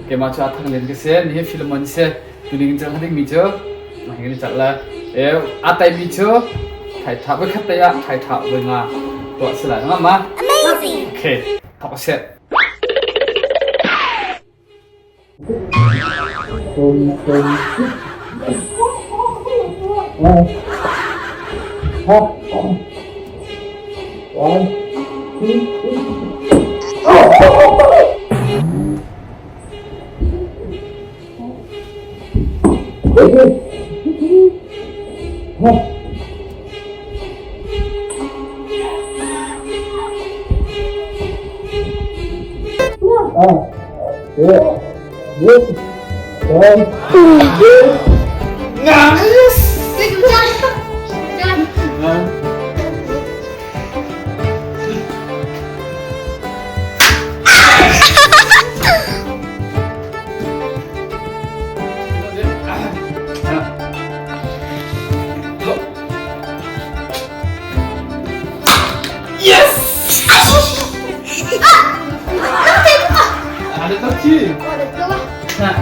Keimah cu a thang len ka si. Nihin Philemon si. Tuning in cang dingmi cu hing in cak la. E a taimi cu thai tha voi khat te ah thai tha voi nga tuah si lai nga ma. Amazing. Okay. Thok se. Yes! Ada tak ci? Nah.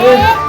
Yes!